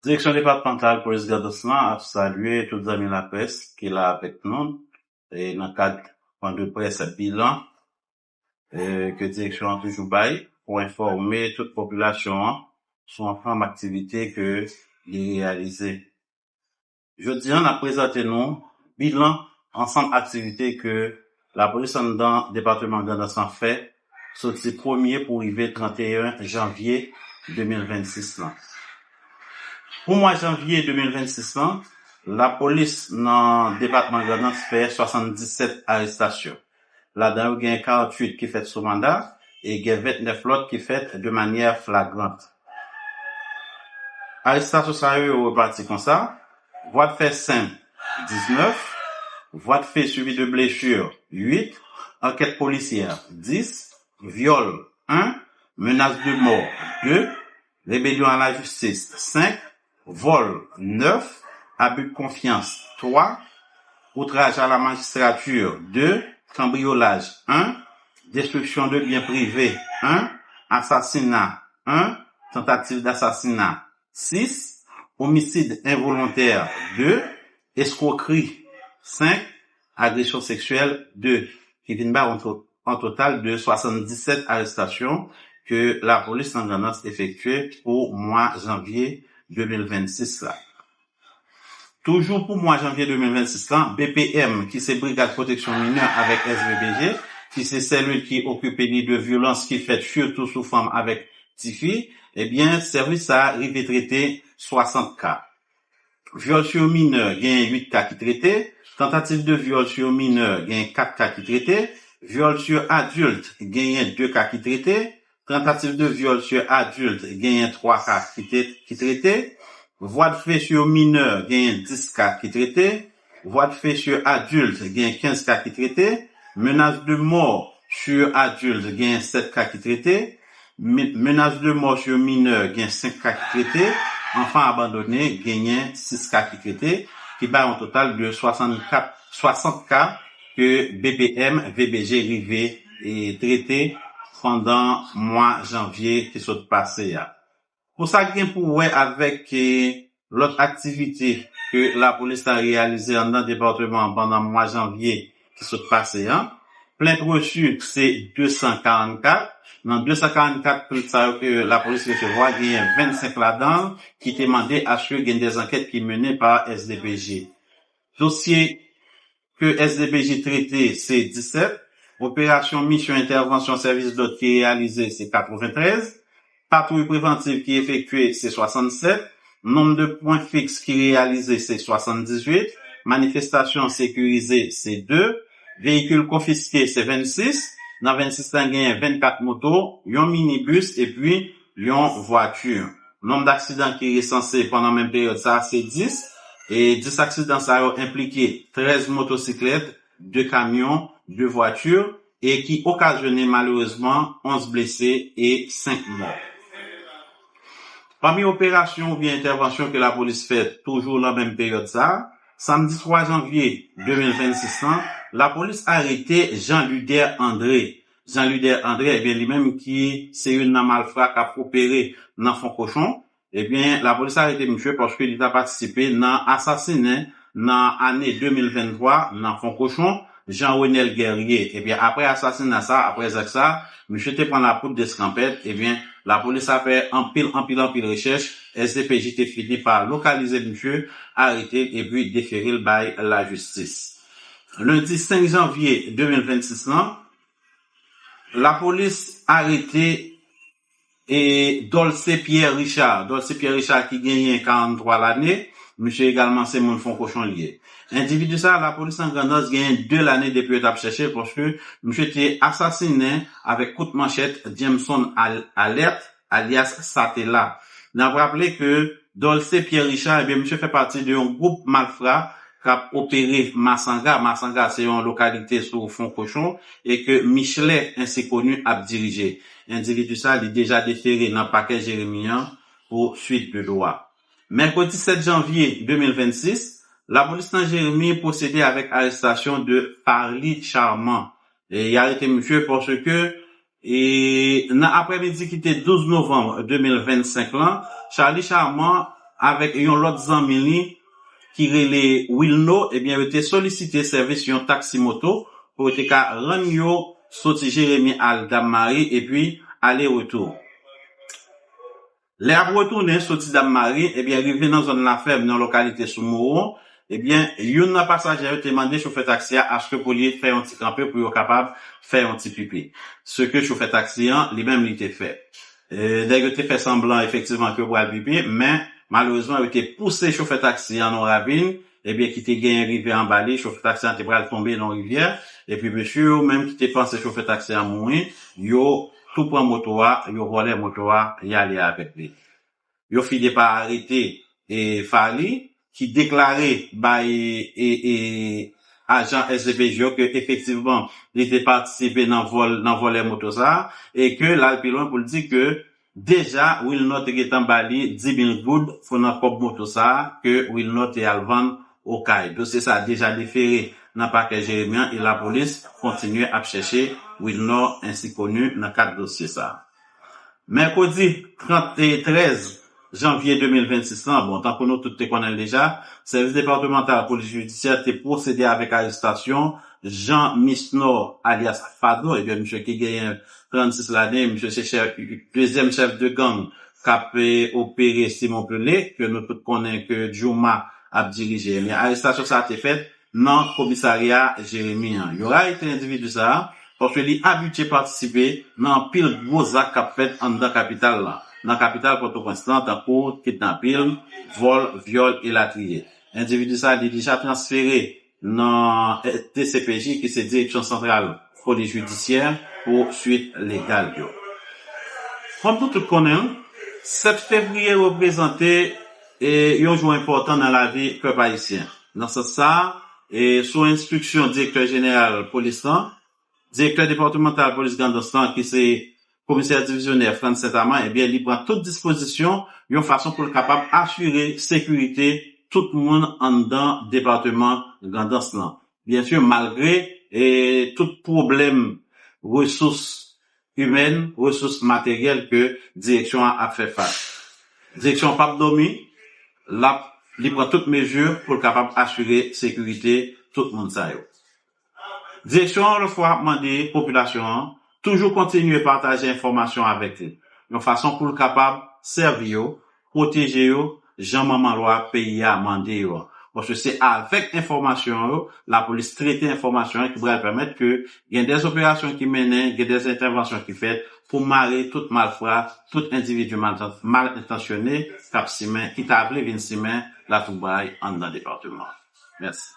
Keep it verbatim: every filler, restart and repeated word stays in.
Direksyon depatmantal polis Grandans lan ap salye tout zanmi laprès ki la avèk nou e nan kad pwen de près bilan e ke direksyon an toujou bay pou enfòme tout popilasyon an sou ansanm aktivite ke li reyalize. Jodi a, n ap prezante nou bilan ansanm aktivite ke lapolis anndan depatman Grandans lan fè soti premye pou rive trannteyen janvye de mil vennsis lan. Pou mwa janvye de mil vennsis lan, lapolis nan depatman Grandans fè swasanndisèt arestasyon. Ladan yo gen karantuit ki fèt sou manda e gen ventnèf lòt ki fèt de manyè flagrant. Arestasyon sa yo, yo repati konsa: vwa de fè senp, diznèf, vwa de fè suivi de blesi, uit, ankèt polisyè, dis, vyòl, en, menas de mò, de, rebelyon a lajistis, senk, vòl, nèf, abi de konfyans, twa, outraj a la majistrati, de, kanbriyolaj, en, destriksyon de byen prive, en, asasina, en, tantativ dasasina, sis, omisid envolontè, de, eskwokri, senk, agresyon seksyèl, de, ki vin bay yon to-, an total de swasanndisèt arestasyon ke lapolis nan Grandans efektye pou mwa janvye de mil vennsis la. Toujou pou mwa janvye de mil vennsis lan, B P M, ki se Brigad Pwoteksyon Minè avèk S B P G, ki se selil ki okipe li de vyolans ki fèt sitou sou fanm avèk tifi, ebyen, sèvis sa a rive trete swasant ka. Vyòl sou minè, genyen uit ka ki trete. Tantativ de vyòl sou minè, genyen kat ka ki trete. Vyòl sou adilt, genyen de ka ki trete. Tantativ de vyòl sou adilt, genyen twa ka ki te-, ki trete. Vwa de fè sou minè, genyen dis ka ki trete. Vwa de fè sou adilt, genyen kenz ka ki trete. Menas de mò sou adilt, genyen sèt ka ki trete. Me-, menas de mò sou minè, gen senk ka ki trete. Anfan abandone, genyen sis ka ki trete, ki bay yon total de swasannkat, swasant ka ke B P M V B G rive e trete pandan mwa janvye ki sot pase a. Pou sa k gen pou wè avèk, e, lòt aktivite ke lapolis la reyalize anndan depatman an pandan mwa janvye ki sot pase an, plent resi se de san karannkat. Nan de san karannkat plent sa yo ke lapolis resevwa, genyen vennsenk ladan l ki te mande aske gen dèzankèt ki mennen pa S D P J. Dosye ke S D P J trete se disèt, operasyon misyon entèvansyon sèvis dòd ki reyalize se katreventrèz, patwouy prevantiv ki efektye se swasannsèt, nonb de pwen fiks ki reyalize se swasanndizuit, manifestasyon sekirize se de, veyikil konfiske se vennsis, nan vennsis la genyen vennkat moto, yon minibis epi yon vwati. Nonb daksidan ki resanse pandan menm peryòd sa a se dis, e dis aksidan sa yo enplike trèz motosiklèt, de kamyon, de vwati, e ki okazyone malerezman onz blese e senk mò. Pami operasyon oubyen entèvansyon ke lapolis fè toujou nan menm peryòd sa a, samdi twa janvye de mil vennsis lan, lapolis arete Jean Luder André. Jean Luder André, ebyen, li menm ki se youn nan malfra k ap opere nan Fon Kochon, ebyen, lapolis arete misye paske li ta patisipe nan asasinen nan ane de mil venntwa nan Fon Kochon, Jean Renel Guerrier. Ebyen, apre asasina sa, apre zak sa, misye te pran lapoud deskanpèt, ebyen, lapolis la fè anpil, anpil, anpil rechèch, S D P J te fini pa lokalize misye, arete epi defere l bay lajistis. Lendi senk janvye de mil vennsis lan, lapolis arete e Dolce Pierre Richard. Dolce Pierre Richard ki genyen karanntwa lane, misye egalman se moun Fon Kochon li ye. Endividi sa a, lapolis nan Grandans genyen de lane depi yo t ap chèche l, paske misye te asasinen avèk kout manchèt Jameson Al-, Alerte, alyas Satela. N ap raple ke Dolce Pierre Richard, ebyen, misye fè pati de yon gwoup malfra k ap opere Masanga. Masanga se yon lokalite sou Fon Kochon e ke Michelet Ensikoni ap dirije. Endividi sa, li deja defere nan pakè Jeremi an pou swit de dwa. Mèkredi sèt janvye de mil vennsis, lapolis nan Jeremi pwosede avèk arestasyon de Farly Charmant. E y arete misye paske e nan aprèmidi ki te douz novanm de mil vennsenk lan, Charly Charmant avèk yon lòt zanmi li ki rele Wilno, ebyen, yo te solisite sèvis yon taksi moto pou yo te ka rann yo soti Jeremi al Dapmari epi ale retou. Lè y ap retounen soti Dapmari, ebyen, rive nan zòn Lafèm, nan lokalite sou Mowon, ebyen, youn nan pasaje yo te mande chofè taksi a aske pou li fè yon ti kanpe pou yo kapab fè yon ti pipi. Se ke chofè taksi an, li menm, li te fè. E, nèg yo te fè sanblan, efektivman, ke yo pral pipi, men, malerezman, yo te pouse chofè taksi an nan yon ravin, ebyen, ki te genyen rivyè anba li, chofè taksi an te pral tonbe nan yon rivyè, epi mesye yo menm ki te panse chofè taksi an mouri, yo tou pran moto a, yo vòlè moto a, y ale avèk li. Yo fini pa arete, e, Fally, ki deklare bay, e, e, ajan S D P J yo ke efektivman li te patisipe nan vòl, nan vòlè moto sa a, e ke l al pi lwen pou l di ke deja Wilnor te gentan ba li dis mil goud pou nan kòb moto sa a ke Wilnor te al vann Okay. Dosye sa a deja defere nan pakè Jeremi an e lapolis kontinye ap chèche Wilnor ensi koni nan kad dosye sa a. Mèkredi trant e trèz janvye de mil vennsis lan, bon, tankou nou tout te konnen l deja, sèvis depatmantal polis jidisyè te pwosede avèk arestasyon Jean Misnor, alyas Fado, ebyen, misye ki genyen trannsis lane, misye se chèf, dezyèm chèf de gang k ap, e, opere Simon Pelé, ke nou tout konnen ke Jooma ap dirije. Men arestasyon sa a te fèt nan komisarya Jeremi an. Yo arete endividi sa a paske li abitye patisipe nan anpil gwo zak k ap fèt anndan kapital la, nan kapital Pòtoprens lan, tankou kidnapin, vòl, vyòl, elatriye. Endividi sa a, li deja transfere nan D C P J, ki se Direksyon Santral Polis Jidisyè, pou swit legal yo. Kòm nou tout konnen l, sèt fevriye reprezante, e, yon jou enpòtan nan lavi pèp ayisyen. Nan sans sa a, e, sou enstriksyon direktè jeneral polis lan, direktè depatmantal polis Grandans lan, ki se komisè divizyonè Frantz Saint-Amand, ebyen, li pran tout dispozisyon yon fason pou l kapab asire sekirite tout moun anndan depatman Grandans lan. Byen si, malgre, e, tout pwoblèm resous imèn, resous materyèl ke direksyon an ap fè fas. Direksyon an p ap dòmi, l ap, li pran tout mezi pou l kapab asire sekirite tout moun sa yo. Direksyon an, lòt fwa, ap mande popilasyon an toujou kontinye pataje enfòmasyon avèk li, yon fason pou l kapab sèvi yo, pwoteje yo, jan manman lwa peyi a mande yo an. Paske se avèk enfòmasyon yo, lapolis trete enfòmasyon an ki pral pèmèt ke gen dè operasyon ki mennen, gen dè entèvansyon ki fèt pou mare tout malfra, tout endividi mal, mal entansyone k ap simen, ki ta vle vin simen latwoublay anndan depatman an. Mèsi.